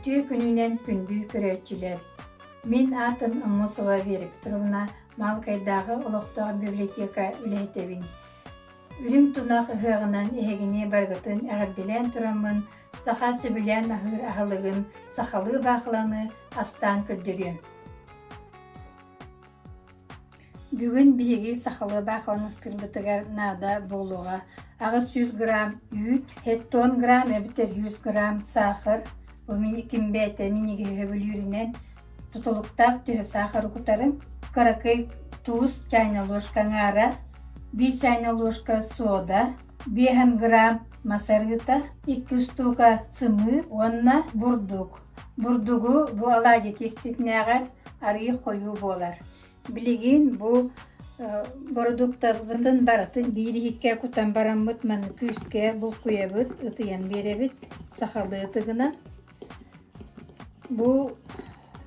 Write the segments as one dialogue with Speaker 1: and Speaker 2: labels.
Speaker 1: Үтүө күнүнэн күндү көрөөччүлэр! Мин аатым Аммосова Вера Петровна, Маалыкайдааҕы олохтоох библиотека үлэһитэбин. Үрүҥ тунах ыһыаҕынан эһигини барыгытын эҕэрдэлээн тураммын, саха сөбүлээн аһыыр аһылыгын сахалыы баахыланы астаан көрдөрүөм. Бүгүн биһиги сахалыы баахыланы астыырбытыгар наада буолуоҕа 800 грамм үүт, 70 грамм эбэтэр 100 грамм саахар, бу ким бэйэтэ минньигэһи сөбүлүүрүнэн тутулуктаах төһө саахары кутарым, кыракый туус чайная ложка аҥаара, биир чайная ложка сода, 5 грамм мас арыыта, 2 штука сымыыт уонна бурдук. Бурдугу бу алаадьы тиэстэтинээҕэр арыый хойуу буолар. Билигин бу бородууктабытын барытын биир иһиккэ кутан бараммыт маны күүскэ булкуйабыт, ытыйан биэрэбит сахалыы ытыгынан. Бу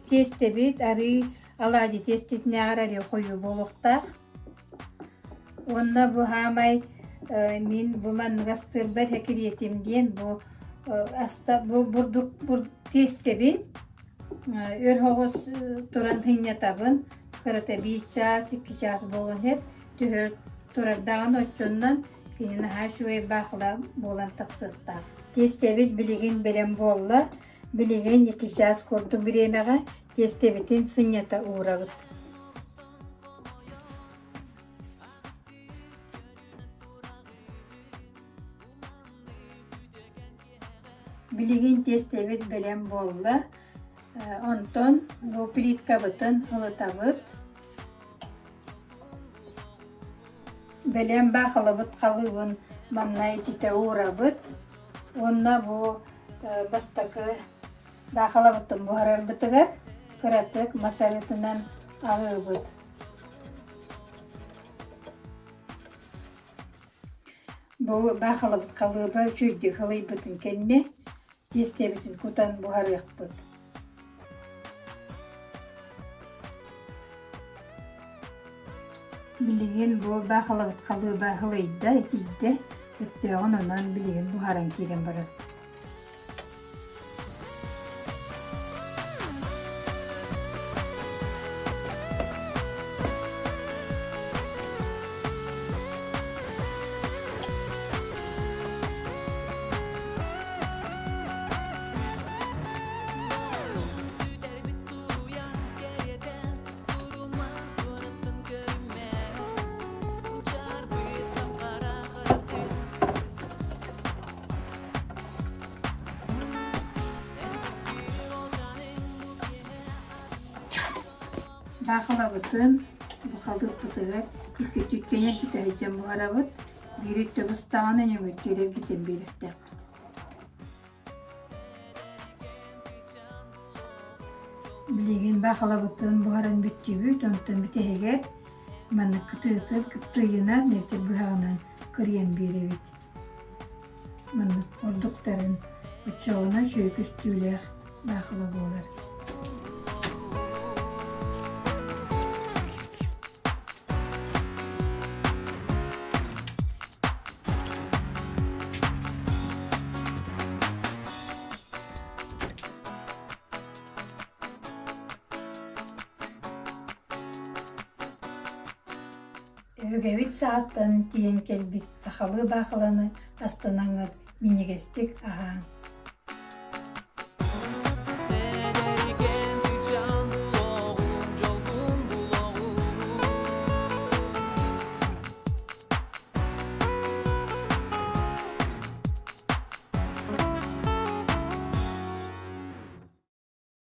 Speaker 1: тиэстэбит арыы алаадьы тиэстэтинээҕэр арыы хойуу буолуохтаах. Уонна бу хаамай мин бу маннык астыырбар сэкириэтим диэн бу аста бу бурдук тиэстэбин Өр соҕус туран сынньатабын, кырата биир чаас, икки чаас буолан иһэр, түһэр турардаҕын оччоннон кини наһаа үчүгэй баахыла буолан тахсыахтаах. Тиэстэбит билигин бэлэм буолла, билигин икки чаас курдук бириэмэҕэ тиэстэбитин сынньата уурабыт. Билигин тиэстэбит бэлэм буолла, онтон бу плиткабытын ылытабыт. Бэлэм баахылабыт халыыбын манна ититэ уурабыт уонна бу бастакы баахылабытын буһарарбытыгар кыратык мас арыытынан аҕыыбыт. Бу баахылабыт халыыба үчүгэйдик ылыйбытын кэннэ тиэстэбитин кутан буһарыахпыт. Билигин бу баахылабыт халыыба ылыйда, итийдэ, өттөөҕүн онон билигин буһаран киирэн барар. Баахылабытын бу халыыппытыгар икки өттүттэн эргитэ сылдьан буһарабыт. Биир өттө быстаҕына нөҥүөттүүр эргитэн биэриэхтээхпит. Билигин баахылабытын буһаран бүттүбүт, онтон бүтэһигэр маннык кытыытын кыптыыйынан, эбэтэр быһаҕынан кырыйан биэрэбит. Маннык ордуктарын оччоҕуна үчүгэй көстүүлээх баахыла буолар. Өбүгэбит саҕаттан тиийэн кэлбит сахалыы баахыланы астынаҥҥыт минньигэстик аһааҥ.